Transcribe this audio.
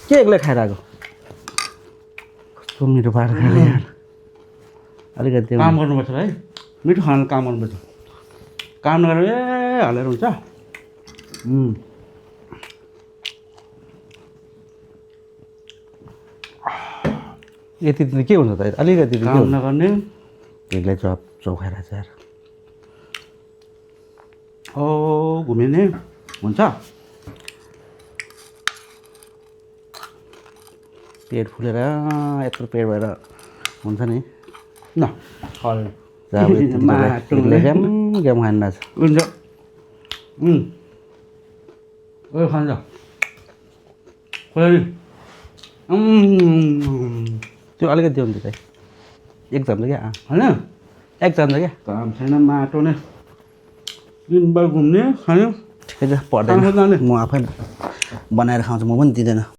के एक्लै खाएर आएको कस्तो मिठो पारेर खायो यार अलिकति काम गर्नुपर्छ भाइ मिठो खाना काम गर्नुपर्छ काम नगरेर हालेर हुन्छ यति त के हुन्छ त अलिकति त के काम हुन्छ नगर्ने एक्लै चौखाएर चाहिँ यार ओ घुमिने हुन्छ पेट फुलेर यत्रो पेट भएर हुन्छ नि न हल एक्लै गेम गेम खानु छ हुन्छ ओ खान्छ खोइ त्यो अलिकति हुन्छ चाहिँ एक चम्चा क्या होइन एक चम्चा क्या काम छैन माटो नै दिनभर घुम्ने खाने ठिकै छ पर्दैन म आफै बनाएर खाउँछु म पनि दिँदैन